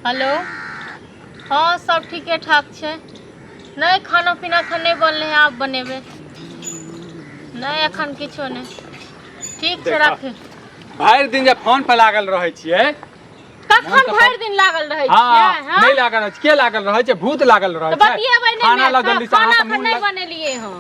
Hello. हँ, सब ठीके ठाक छै। नहि, खाना पीना एखन नहि बनलै हँ, आब बनेबै। नहि, एखन किछो नहि। ठीक छै। देखा। राखै। भरि दिन जे फोन पर लागल रहै छियै। कखन? मोन तऽ भरि दिन लागल रहै हँ। छियै? हँ। नहि लागल रहै छै? के लागल रहै छै? भूत लागल रहै तऽ छै? बतियेबै नहि? खाना ने लऽ जल्दी से। खाना अहाँ तऽ एखन मोन नहि लग बनेलियै हँ,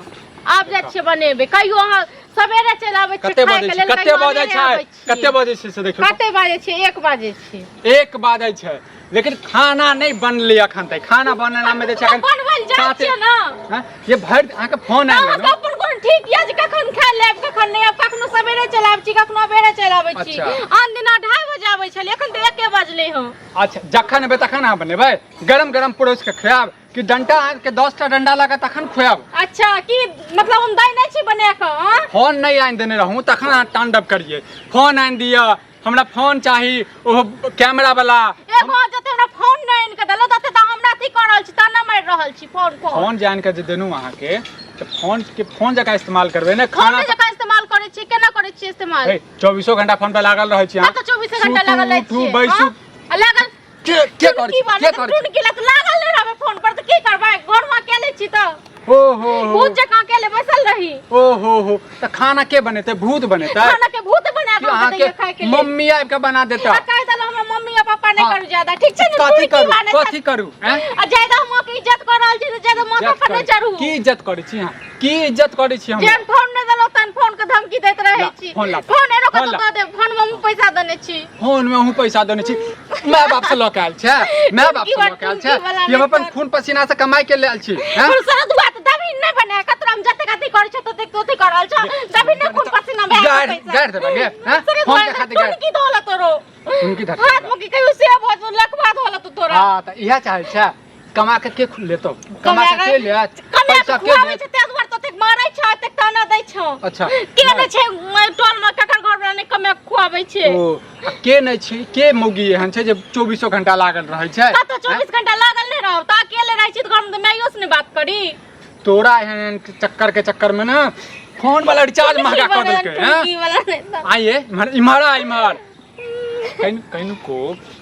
आब जाइ छियै बनेबै। कहियो अहाँ सवेरे चलि आबै छियै कते खायके बजै छै? लेल, कते कहियो बजै अबेरे छै? आबै छियै। कते बजै छै से देखियौ। कते बाजै छै? 1 बाजै छै। 1 बाजै छै, लेकिन खाना नहि बनलै अखन तक। खाना बनेला मे जे छै अखन बनबै लए जाइ साते- छियै ने। हँ? ये भरि अहाँके फोन आयल अहाँके ने। अपन कोन ठीक यऽ जे कखन खाय लेब, कखन नहि आब? कखनो सवेरे चलि आबै छी, कखनो अबेरे चलि आबै छी। अच्छा। आन दिना 2:30 बजे आबै छलियै, एखन तऽ 1 बजलै हँ। अच्छा, जखन एबै तखन अहाँ बनेबै? गरम गरम परोसि के खुआएब कि डंटा के 10टा डंडा लागत तखन खुआएब? अच्छा, की मतलब, हम दै नहि छी बना कऽ? आँ? फोन नहि आनि देने रहूँ तखन अहाँ तांडव करियै, फोन आनि दिअ, हमरा फोन चाही, ओहो कैमरा वाला। एगो अहाँ जते हमरा फोन नहि आनि कऽ देलहुँ तते तऽ हमरा अथी कऽ रहल छी, ताना मारि रहल छी, फोन फोन। फोन जे आनि कऽ जे देलहुँ अहाँके, तऽ फोन के फोन जकाँ इस्तेमाल करबै ने? फोन खाना जकाँ इस्तेमाल करै छी? केना करै छी इस्तेमाल? हे, चौबीसो घंटा फोन पर लागल रहै छी अहाँ। कतऽ 24 घंटा सुतू, लागल रहै उठू, छियै? बैसू। हाँ? आ लागल के के करै की छी? बात के करै छी? टुनकी लग लागल नहि रहबै फोन पर तऽ की करबै? घरमे अकेले छी तऽ हो हो हो। भूत जकाँ अकेले बैसल रही। ओ हो हो, तऽ खाना के बनेतै? भूत बनेतै? खाना के भूत बना कि कऽ अहाँके दैया खाय के लेल? मम्मी आबि कऽ बना देता? आ कहि देलहुँ, हमरा मम्मी आ पापा नहि हाँ। करू ज्यादा, ठीक छै ने? कथी टुनकी करू? बने कथी करू, हैं? आ ज्यादा हम अहाँके इज्जत कऽ रहल छी तऽ ज्यादा माथा इज्जत पर नहि करै- चढ़ू। की इज्जत करै छी अहाँ? की इज्जत करै छी हम? जेहन फोन नहि देलहुँ तहन फोन के धमकी दैत रहै ला, छी। फोन ला। फोन एनो फोन कतौ ला। दऽ देब, फोन मे हमहूँ पैसा देने छी। फोन में अहूँ पैसा देने छी? माय बाप से लऽ के आयल छै? माय बाप से लऽ के आयल छै कि हम अपन खून पसीना से कमाई के लायल छी, हैं? फुल सरद हुआ तऽ दबी नहि बना कतरा, हम जतेक अथी करै छौ ततेक तो अथी कर रहल छौ, दबी नहि खून पसीना भए गारि गारि देबै गे, हैं? फोन के खातिर गारि? की धोला तोरो? टुनकी धर। हाथ में की कहियो सेब हो तो लकवा धोला तो तोरा। हाँ, तऽ इएह चाहै छै। कमा के के लेतो? कमा के के लेत? कमा पैसा के के खुआबै देत? छै तें दुआरे ततेक मारै छौ, एतेक ताना दै छौ। अच्छा। के नहि छै टोल में, ककर घर वाला नहि कमा के खुआबै छै? ओ आ के नहि छै? के मौगी एहन छै जे चौबीसो घंटा लागल रहै छै? कतौ 24 घंटा लागल नहि रहब तऽ अकेले रहै छी तऽ घरमे तऽ माइयो से नहि बात करी। तोरा एहन एहन चक्कर के चक्कर में ना फोन वाला रिचार्ज महंगा कऽ देलकै हैं। टुनकी वाला नहि तऽ। आइए इम्हर, इम्हर आ, इम्हर। कहीं कहीं को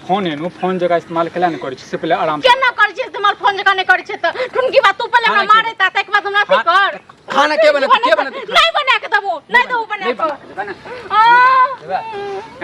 फोन एनु फोन जगह इस्तेमाल केला नहि करै छी से पहिले आराम से। केना करै छी इस्तेमाल? फोन जकाँ नहि करै छै तऽ टुनकी बात तू पहिले हमरा खाना के मारे ता, ताहिके बाद हमरा अथी कर। खाना के बनेतै? के बनेतै? नहीं बना के देबो, नहीं देबो बना नहीं के। बना के देबै ने? आ, देबै?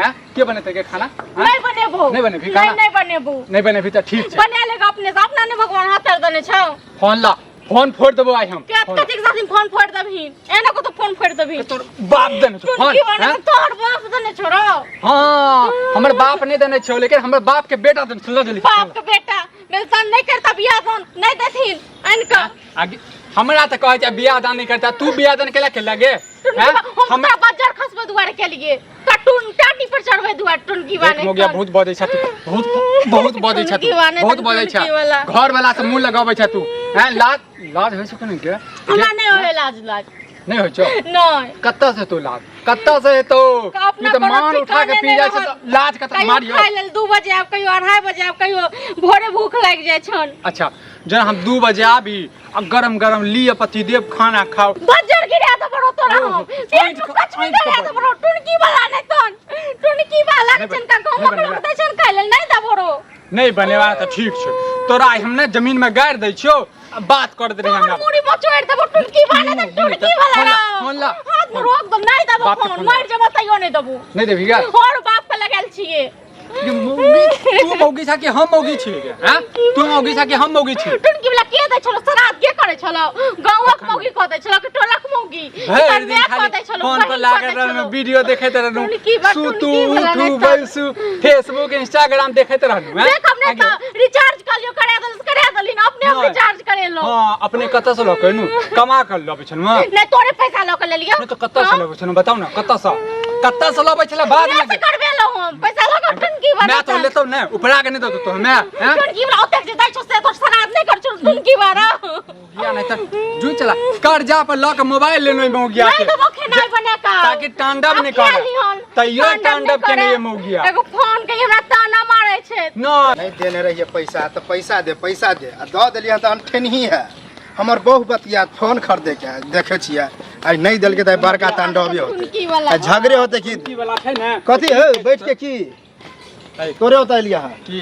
हैं? के बनेतै के खाना, हैं? नहीं बनेबो। नहीं बनेबही नहीं। खाना? नहीं बनेबो। नहीं बनेबही तऽ ठीक छै। बना लेगा अपने से, अपना नहीं भगवान हाथ तर देने छौ। फोन ला, फोन फोड़ देबो आइ हम। के फोन कथी के साथ फोन फोड़ देबही? एना को तो फोन फोड़ देबही? तोर बाप देने छौ फोन? टुनकी बने हैं? तोहर बाप देने छोड़ो। हाँ, हमर बाप नहीं देने छौ, लेकिन हमर बाप के बेटा देने छौ। जल्दी। बाप के बेटा मेरे संग नहीं करता बियाह दान नहीं देथिन आनि कऽ। आगे हमरा तऽ कहै छै बियाह दान नहीं करता, तू बियाह दान केला के लगे? हैं? हम हम तोरा बज्जर खसबै दुआरे केलिए, टटुन टाटी पर चढ़बै दुआरे टुनकी देख बाने। मोगिया, बहुत बजै छ तू, बहुत बहुत बजै छ तू। टुनकी बाने बहुत तऽ बजै छ। टुनकी वाला। घर वाला से मुंह लगाबै छ तू, हैं? लाज लाज होइ छौ कि नहीं के? हमरा नहि होय लाज लाज। नहीं होइ छौ? नहि। कतऽ से तू लाज कतऽ से हेतौ? अपना ई तऽ कोनो मान उठा के ठिकाने पी नहि जाइ छै रहत। तऽ लाज कतऽ कहियो मारियो। खाय लेल 2 बजे आब, कहियो 2:30 बजे आब, कहियो भोरे भूख लागि जाइ छन। अच्छा, जेना हम 2 बजे आबी आ गरम गरम लिअ पतिदेव खाना खाओ। बज्जर गिरा दे बड़ो तोरा ओहो, हम पेट ऐंठ में क- कचमी ऐंठ क गिरा दे बड़ो टुनकी वाला नहि तन टुनकी वाला नहि छन का नहि गहूँम बनेबै। दै छन खाय लेल नहि दे बड़ो। नहीं बनेबा तऽ ठीक छै, तोरा आइ हम ने जमीन में गाड़ि दै छियौ आ बात करैत रही तोहर हमरा। मुड़ी मचोड़ि देबो टुनकी वाला नहि टुनकी वाला। फोन ला, फोन ला। हाथ में रोक दो, नहीं देबो। बाप के फोन फोन ला। मर जेबो तैयो नहीं देबो। नहीं देबही गे? और बाप के लगायल छियै। ये मौगी, तू मौगी छा कि हम मौगी छी हैं? तू मौगी छा कि हम मौगी छी? टुनकी वाला के दै छलो श्राद्ध? के करै छलो? गाँवक मौगी कह दै छलो कि टोलक मौगी? भरि दिन कन्या कह खाली दै छलो, फोन पर बहिन कह लागल दै रहलहुँ, छलो। वीडियो देखैत रहलहुँ, टुनकी बा- सुतू टुनकी वाला उठू नहि तऽ- बैसू फेसबुक इंस्टाग्राम देखैत रहलहुँ, हैं? देख, हमने आगे। तऽ रिचार्ज कर लियो, करा देल, करा देली ना अपने हम नहि। रिचार्ज करेलो। हाँ, अपने कतऽ से लऽ के एलहुँ? कमा कऽ लबै छलहुँ हँ? नहीं, तोरे पैसा लऽ के लेलियो। नहि तऽ कतऽ से लबै छलहुँ? बताउ ने, कतऽ से, कतऽ से लबै छलै बाद मैं में? से करबेलो हम पैसा लऽ के टुनकी वाला। मैं तो लेतौ नहि, उपरा के नहि देतौ तो मैं, हैं? टुनकी वाला ओतेक जे दै छौ से तो श्राद्ध नहि कर छौ टुनकी वाला। मौगिया नहि तऽ जू चला कर्जा पर लऽ के मोबाइल लेलहुँ मौगिया नहीं के देबो खेनाइ बना के ताकि तांडव नहि आब करे। लिहन। तैयो तांडव नहि केने करे। ये मौगिया। एगो फोन के हमरा ताना मारै छै। नहि। नहीं देने रहिए पैसा तो पैसा दे, पैसा दे, आ दऽ देलियै तऽ हम ठेनही है। हमर बहु बतिया फोन खरीदे के है, देखै छियै आइ नहीं देलकै तऽ बड़का तांडवे होतै। टुनकी वाला। आ झगड़े होतै की? की वाला छै ने। कथी है बैठ के की है। तोरे होता एलियै हँ? की?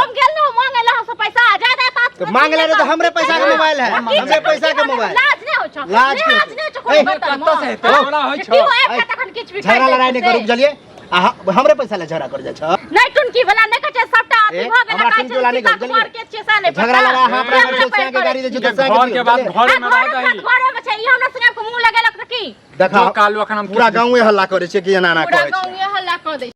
हम गेल न मांगे ला से पैसा आ जाए ता तो मांग ले रहे तो हमरे पैसा के मोबाइल है, हमरे पैसा के मोबाइल। लाज नहीं होइ छौ। लाज क्यों? लाज नहीं होइ छौ ए, कोनो बर्तन कतऽ से हेतै? तोरा होइ छौ। तखन किछु भी झगड़ा कर लड़ाई नहीं दै करू छै। बुझलिए? आ हमरे पैसा ले झगड़ा कर जाइ छौ। नहीं टुनकी वाला नहीं कहै छै, सबटा अथी ए, भऽ गेल, हमरा कहै टुनकी छै वाला नहीं सीता कहू, कुमार के छियै, सएह नहि झगड़ा पता। लड़ा अहाँ अपना हमरा घर से पैर के गाड़ी दे पड़ै छै, छी। तो घर के बात घरे आ, में रह घरमे दही। घरेमे छै, ई हमरा संगे मुँह लगेलक तऽ की? देखा जो कालू अखन हम पूरा गाँवे हल्ला करै छै कि एना एना पूरा कहै छै। गाँवे हल्ला कऽ दै छै।